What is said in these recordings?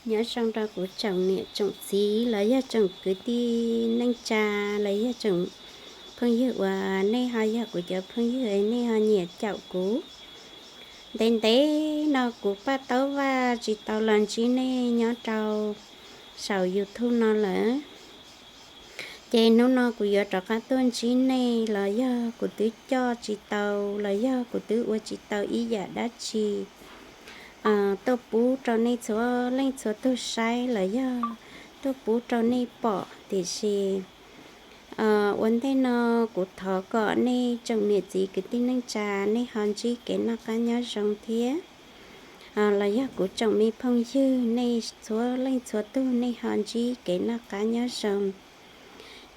Nyob zoo rau kuv tsoom niam tsoom txiv los yog tsoom kwv tij neej tsa los yog tsoom phooj ywg uas nej ho yog kuv cov phooj ywg es nej ho nyiam caum kuv. Ntev ntev no kuv paj taub vaj tsis tau los ntsib nej nyob rau saum YouTube no lawm. Ces hnub no kuv yuav rov qab tuaj ntsib nej los yog kuv twb coj tsis tau los yog kuv twb ua tsis tau ib yam dab tsi tuaj pub rau nej txhua leej txhua tug saib los yog tuaj pub rau nej pom. Tiam sis ua ntej no kuv thov kom nej tsoom niam txiv kwv tij neej tsa nej ho ntsib kev noj qab nyob zoo thiab los yog kuv tsoom me phooj ywg nej txhua leej txhua tug nej ho ntsib kev noj qab nyob zoo.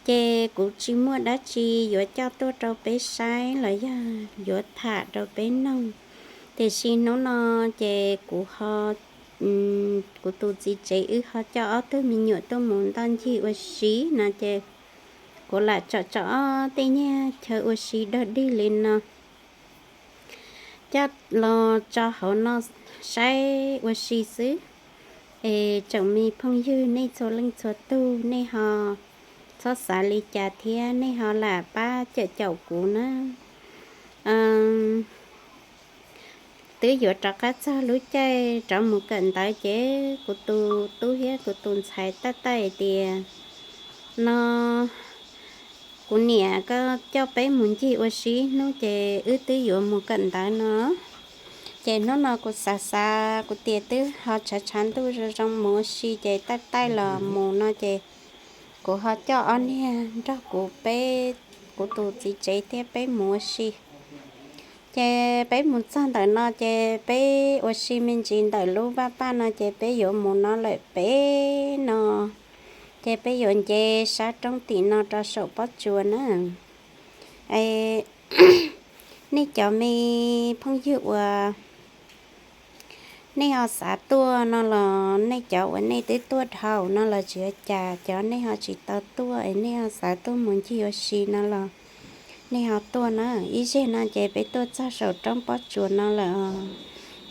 Ces kuv tsis muaj dab tsi yuav coj tuaj rau peb saib los yog yuav tham rau peb noog. Tiam sis hnub no ces kuv ho, kuv tus txiv tsev wb ho coj ob tug me nyuam tuaj mus ntoj ncig ua si no ces kuv lam tsom tsom ob tej nyuag chaw ua si dog dig li no coj los tso hauv no saib ua si xwb. Es tsoom me phooj ywg nej txhua leej txhua tug nej ho txhob xav li cas thiab nej ho lam pab cawm caum kuv na. Twb yuav rov qab txog lub caij rov mus kawm ntawv ces kuv tus tub thiab kuv tus ntxhais taij taij tias no kuv niam koj coj peb mus ncig ua si ib hnub ces wb twb yuav mus kawm ntawv no. Ces hnub no kuv xav xav kuv tias twb ho tshav tshav ntuj zoo zoo mus ua si ces taij taij los mus no ces kuv ho coj ob niag nrog kuv peb, kuv tus txiv tsev thiab peb mus ua si. Ces peb mus txog ntawm no ces peb ua si me ntsis ntawm lub vaj paj no ces peb yuav mus no lawm pem no. Ces peb yuav nce sab roob tim no rau saum pob tsuas na. Nej cov me phooj ywg uas nej ho xav tuaj no los nej cov uas nej twb tuaj dhau no los tsis ua cas, cov nej ho tsis tau tuaj es nej ho xav tuaj mus ncig ua si no los nej ho tuaj na. Ib zaug no ces peb tuaj txog saum roob pob tsuas no lawm.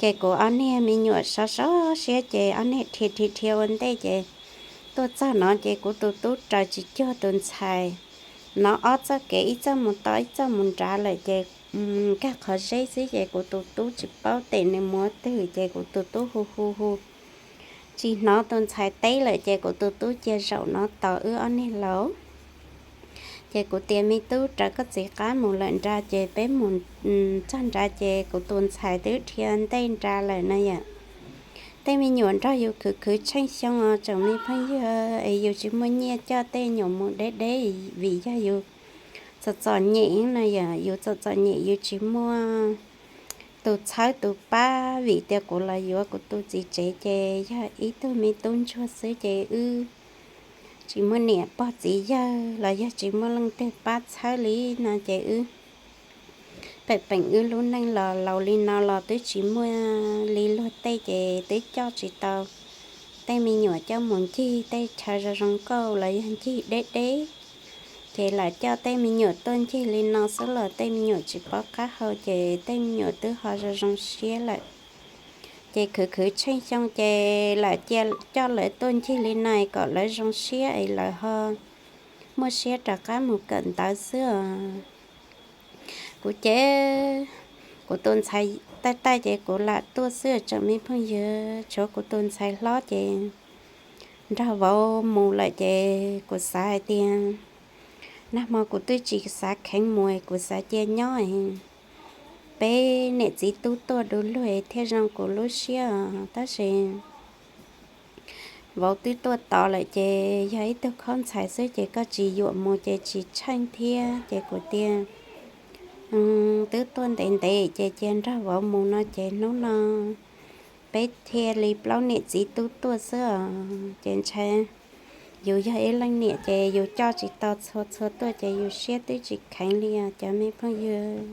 Ces kuv ob niag me nyuam sov sov siab ces ob niag dhia dhia dhia ua ntej ces tuaj txog no ces kuv tus tub raws tsis cuag tus ntxhais. No ob txoj kev ib txoj mus tod ib txoj mus nrad lawm ces nkag qhov zeb xwb ces kuv tus tub tsis paub tes nws mus twg ces kuv tus tub hu hu hu tsis hnov tus ntxhais teb lawm ces kuv tus tub cia zaum no tos wb ob niag laus. Ces kuv tias me tub, raws koj txiv qab mus lawm nrad ces peb mus txog nrad ces kuv tus ntxhais twb dhia ntej nrad lawm no yom. Tej me nyuam nrog yus khwv khwv tsheej xyoo os tsoom me phooj ywg, es yus tsis muaj nyiaj coj tej me nyuam mus deb deb vim yog yus txom txom nyem no yom, yus txom txom nyem yus tsis muaj tus txhawb tus pab. Vim tias kuv los yuav kuv tus txiv tsev ces yog ib tug me tub ntsuag xwb ces wb tsis muaj niam pog txiv yawg los yog tsis muaj leej twg pab txhawb li no ces wb pem peem wb lub neej los laus li no los twb tsis muaj li luag tej ces twb coj tsis tau tej me nyuam coj mus ncig tej chaw zoo zoo nkauj los yog ncig deb deb. Ces lam coj tej me nyuam tuaj ncig li no xwb los tej me nyuam tsis paub qab hau ces tej me nyuam twb ho zoo zoo siab lawm. Ces khwv khwv tsheej xyoo ces lam cia coj lawv tuaj ncig li no kom lawv zoo siab es lawv ho muaj siab rov qab mus kawm ntawv xwb os. Kuv ces kuv tus ntxhais taij taij ces kuv lam tuaj xwb tsoom me phooj ywg, tshuav kuv tus ntxhais hlob ces nrog vauv mus lawm ces kuv xav hais tias nag hmo kuv twb tsis xav kheev mus, kuv xav cia nyob peb niam txiv tub tuaj du lug thiaj zoo kuv lub siab os. Tab sis vauv twb tuaj tod lawm ces yog ib tug khaub ntxhais xwb ces koj tsis yuam mus ces tsis tsheej thiab. Ces kuv tias twb tuaj ntev ntev ces cia nrog vauv mus no ces hnub no peb thiaj li plaub niam txiv tub tuaj xwb os. Ces ntshai yus yog ib leej niam ces yus coj tsis tau txhua txhua tuaj ces yus siab twb tsis kheev li os cov me phooj ywg.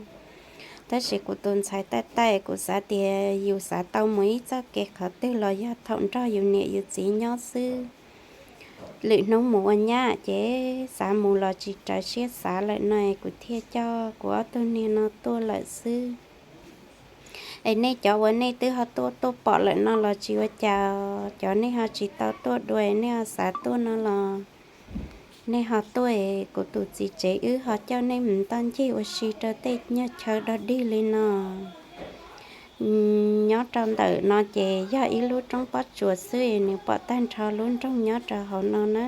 Tab sis kuv tus ntxhais taij taij kuv xav tias yus xav tau mus ib txoj kev qhov twg los yog thaum nrog yus niam yus txiv nyob xwb. Lwm hnub mus ua nyab ces xav mus los tsis raws siab xav lawm no kuv thiaj coj kuv ob tug niag no tuaj lawm xwb. Es nej cov uas nej twb ho tuaj tuaj pom lawm no los tsis ua cas, cov nej ho tsis tau tuaj dua nej ho xav tuaj no los nej ho tuaj es kuv tus txiv tsev wb ho coj nej mus toj ncig ua si rau tej nyuag chaw dog dig li no. Nyob rau ntawm no ces yog ib lub roob pob tsuas xwb es nws pom tag nrho lub nroog nyob rau hauv no na.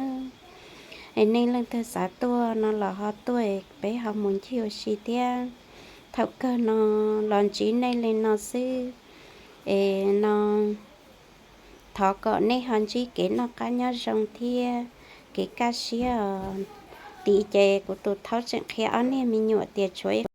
Es nej leej twg xav tuaj no los ho tuaj es peb ho mus ncig ua si thiab. Thaum kawg no los ntsib nej li no xwb es no thov kom nej ho ntsib kev noj qab nyob zoo thiab kev kaj siab os. Tid ces kuv tus thaub tseem qhia ob niag me nyuam tias tshuav